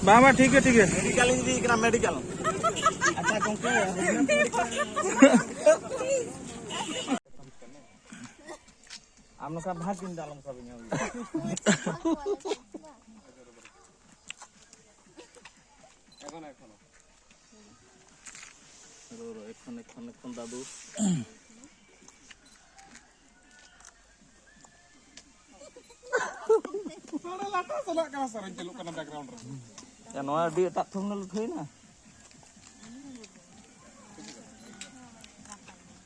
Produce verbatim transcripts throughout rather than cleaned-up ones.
ᱵᱟᱝ, ᱵᱟᱝ, ᱴᱷᱤᱠ ᱜᱮᱭᱟ, ᱴᱷᱤᱠ ᱜᱮᱭᱟ᱾ ᱢᱮᱰᱤᱠᱟᱞ ᱤᱧ ᱤᱫᱤᱭᱮ ᱠᱟᱱᱟ, ᱢᱮᱰᱤᱠᱟᱞ᱾ ᱟᱪᱪᱷᱟ, ᱜᱚᱝᱠᱮ, ᱟᱢ ᱱᱚᱝᱠᱟ ᱵᱷᱟᱜᱽ ᱫᱤᱱ ᱫᱚ ᱟᱞᱚᱢ ᱥᱟᱵ ᱤᱧᱟ᱾ ᱨᱚ, ᱨᱚ, ᱮᱠᱷᱚᱱ, ᱮᱠᱷᱚᱱ, ᱮᱠᱷᱚᱱ ᱫᱟᱫᱩ᱾ ᱱᱚᱰᱮ ᱞᱟᱴᱟ ᱪᱟᱞᱟᱜ ᱠᱟᱱᱟ, ᱥᱮᱨᱮᱧ ᱪᱟᱹᱞᱩᱜ ᱠᱟᱱᱟ background ᱨᱮ᱾ ᱭᱟ, ᱱᱚᱣᱟ ᱟᱹᱰᱤ ᱮᱴᱟᱜ thumbnail ᱩᱴᱷᱟᱹᱣᱮᱱᱟ᱾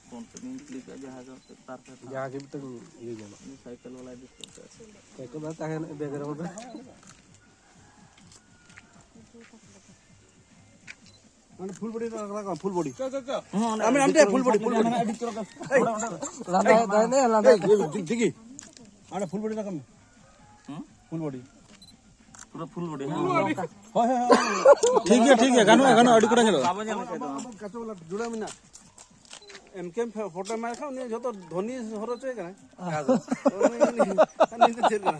ᱯᱷᱳᱱ ᱛᱮ ᱞᱤᱧ click ᱟ, ᱡᱟᱦᱟᱸ ᱫᱚ ᱛᱟᱨ ᱯᱷᱮᱨ ᱡᱟᱦᱟᱸ ᱜᱮ ᱢᱤᱫᱴᱟᱝ ᱤᱭᱟᱹ ᱧᱟᱢᱚᱜ᱾ ᱩᱱᱤ cycle ᱵᱟᱞᱟᱭ disturb ᱮᱫᱟ᱾ ᱚᱠᱚᱭ ᱠᱚ ᱵᱟᱝ ᱛᱟᱦᱮᱱ background ᱨᱮ᱾ ᱢᱟᱱᱮ full body ᱨᱟᱠᱟᱵ, full body᱾ ᱪᱚ, ᱪᱚ, ᱪᱚ᱾ ᱦᱮᱸ, ᱚᱸᱰᱮ ᱟᱢ, ᱟᱢ ᱴᱷᱮᱱ full body, full body᱾ ᱞᱟᱸᱫᱟᱭ ᱫᱟᱭ ᱱᱮ, ᱞᱟᱸᱫᱟᱭ᱾ ᱮᱭ, ᱫᱤ-, ᱫᱤᱜᱤ᱾ ᱚᱸᱰᱮ full body ᱨᱟᱠᱟᱵ ᱢᱮ᱾ ᱦᱩᱸ? Full body᱾ ᱯᱩᱨᱟᱹ full body, ᱦᱮᱸ᱾ ᱦᱳᱭ, ᱦᱳᱭ, ᱦᱳᱭ᱾ ᱴᱷᱤᱠ ᱜᱮᱭᱟ, ᱴᱷᱤᱠ ᱜᱮᱭᱟ, ᱜᱟᱱᱚᱜᱼᱟ, ᱜᱟᱱᱚᱜᱼᱟ, ᱟᱹᱰᱤ ᱠᱚᱴᱟ ᱧᱮᱞᱚᱜᱼᱟ᱾ ᱵᱟᱵᱚ ᱧᱮᱞ ᱦᱚᱪᱚᱭ ᱫᱚ᱾ ᱠᱟᱪᱚ ᱵᱟᱞᱟ ᱡᱩᱲᱟᱹ ᱢᱮᱱᱟᱜ᱾ ᱮᱢ ᱠᱮ ᱮᱢ ᱯᱷᱚ-, ᱯᱷᱳᱴᱳ ᱮᱢᱟᱭ ᱠᱷᱟᱱ ᱩᱱᱤ ᱡᱷᱚᱛᱚ ᱫᱷᱚᱱᱤ ᱦᱚᱨᱚᱜ ᱦᱚᱪᱚᱭ ᱠᱟᱱᱟᱭ᱾ ᱟᱫᱚ᱾ ᱩᱱᱤ, ᱩᱱᱤ, ᱩᱱᱤ ᱫᱚ ᱪᱮᱫ ᱠᱟᱱᱟ?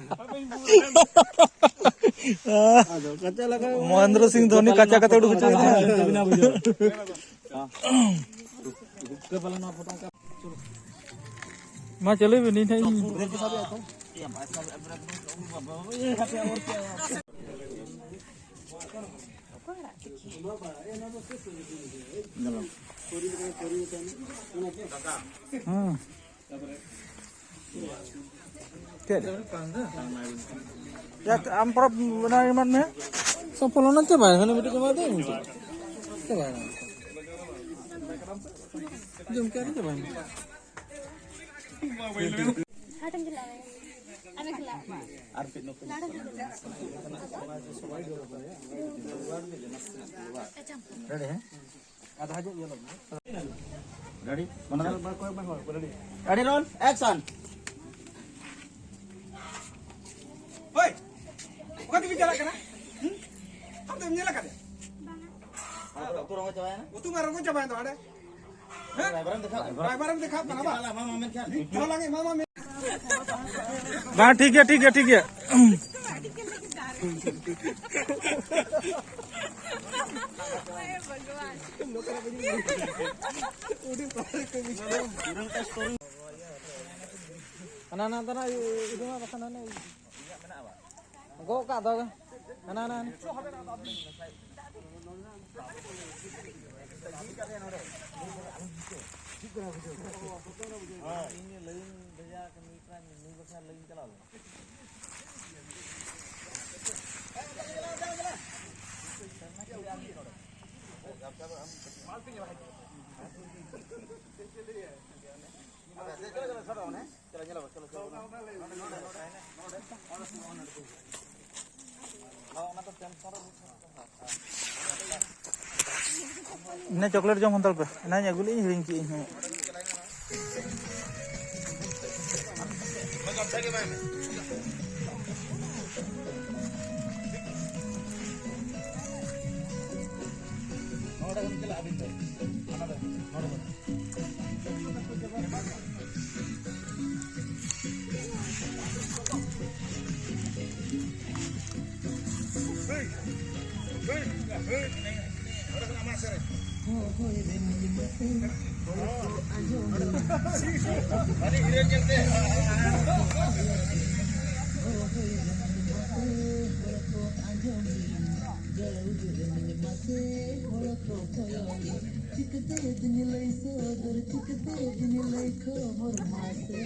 ᱟᱫᱚ ᱠᱟᱪᱟ ᱞᱟᱜᱟᱣ᱾ ᱢᱚᱦᱮᱱᱫᱨᱚ ᱥᱤᱝ ᱫᱷᱚᱱᱤ ᱠᱟᱪᱟ ᱠᱟᱛᱮ ᱩᱰᱩᱠ ᱦᱚᱪᱚᱭ ᱠᱟᱱᱟ᱾ ᱢᱟ ᱪᱟᱹᱞᱩᱭ ᱵᱤᱱ, ᱤᱧ ᱦᱟᱸᱜ ᱤᱧ ᱦᱮᱸ᱾ ᱪᱮᱫ? ᱭᱟ, ᱟᱢ ᱯᱚᱨᱚᱵᱽ ᱚᱱᱟ ᱮᱢᱟᱱ ᱢᱮ᱾ ᱥᱚᱯᱷᱚᱞ ᱚᱱᱟ ᱪᱟᱵᱟᱭ, ᱦᱟᱱᱮ ᱢᱤᱫᱴᱤᱡ ᱮᱢᱟ ᱫᱮ, ᱢᱤᱫᱴᱤᱡ᱾ ᱪᱟᱵᱟᱭ ᱱᱟ᱾ ᱡᱚᱢ ᱠᱮᱫ ᱟᱫᱚ ᱪᱟᱵᱟᱭ ᱱᱟ᱾ ᱦᱟᱴᱮᱢ ᱪᱟᱞᱟᱜ ᱢᱮ᱾ ᱟᱢᱮ ᱪᱟᱞᱟᱜ ᱢᱮ᱾ ᱨᱮᱰᱤ, ᱦᱮᱸ? ᱨᱮᱰᱤ, ᱢᱟᱱᱮ ᱨᱮᱰᱤ, ᱨᱳᱞ, ᱮᱠᱥᱚᱱ᱾ ᱦᱳᱭ, ᱚᱠᱟ ᱛᱮᱵᱤᱱ ᱪᱟᱞᱟᱜ ᱠᱟᱱᱟ? ᱦᱩᱸ? ᱟᱢ ᱫᱚᱢ ᱧᱮᱞ ᱟᱠᱟᱫᱮᱭᱟ? ᱩᱛᱩ ᱨᱚᱝᱜᱚ ᱪᱟᱵᱟᱭᱮᱱᱟ? ᱩᱛᱩ ᱢᱟ ᱨᱚᱝᱜᱚ ᱪᱟᱵᱟᱭᱮᱱ ᱫᱚ ᱦᱟᱸᱰᱮ᱾ ᱦᱮᱸ? ᱨᱟᱭᱵᱟᱨᱮᱢ ᱫᱮᱠᱷᱟᱣ ᱠᱟᱱᱟ? ᱨᱟᱭᱵᱟᱨᱮᱢ ᱫᱮᱠᱷᱟᱣ ᱠᱟᱱᱟ ᱵᱟᱝ? ᱪᱟᱞᱟᱜ ᱢᱟ, ᱢᱟ ᱢᱮᱱᱠᱷᱟᱱ᱾ ᱢᱤᱫ ᱫᱷᱟᱣ ᱞᱟᱝ ᱮᱢᱟᱢᱟ, ᱢᱮ᱾ ᱵᱟᱝ, ᱴᱷᱤᱠ ᱜᱮᱭᱟ, ᱴᱷᱤᱠ ᱜᱮᱭᱟ, ᱴᱷᱤᱠ ᱜᱮᱭᱟ᱾ ᱦᱟᱱᱟ ᱱᱟ ᱫᱚ ᱱᱟ ᱤᱫᱤ ᱢᱟ ᱵᱟᱠᱷᱟᱱ ᱦᱟᱱᱟ ᱜᱚᱜ ᱠᱟᱜ ᱫᱚ᱾ ᱦᱟᱱᱟ ᱦᱟᱱᱟ ᱦᱟᱱᱟ᱾ ᱤᱱᱟᱹ ᱪᱚᱠᱞᱮᱴ ᱡᱚᱢ ᱦᱟᱛᱟᱲ ᱯᱮ, ᱚᱱᱟᱧ ᱟᱹᱜᱩ ᱞᱮᱫ ᱤᱧ, ᱦᱤᱲᱤᱧ ᱠᱮᱫ ᱤᱧ ᱦᱚᱸ᱾ ᱱᱚᱰᱮ ᱠᱷᱚᱱ ᱪᱟᱞᱟᱜ ᱟᱹᱵᱤᱱ ᱫᱚ, ᱦᱟᱱᱟ ᱫᱚ, ᱱᱚᱰᱮ ᱠᱷᱚᱱ᱾ ᱪᱤᱠᱟᱹᱛᱮ ᱫᱤᱱ ᱞᱟᱹᱭ ᱥᱚᱫᱚᱨ, ᱪᱤᱠᱟᱹᱛᱮ ᱫᱤᱱ ᱞᱟᱹᱭ ᱠᱷᱚᱵᱚᱨ ᱢᱟᱥᱮ᱾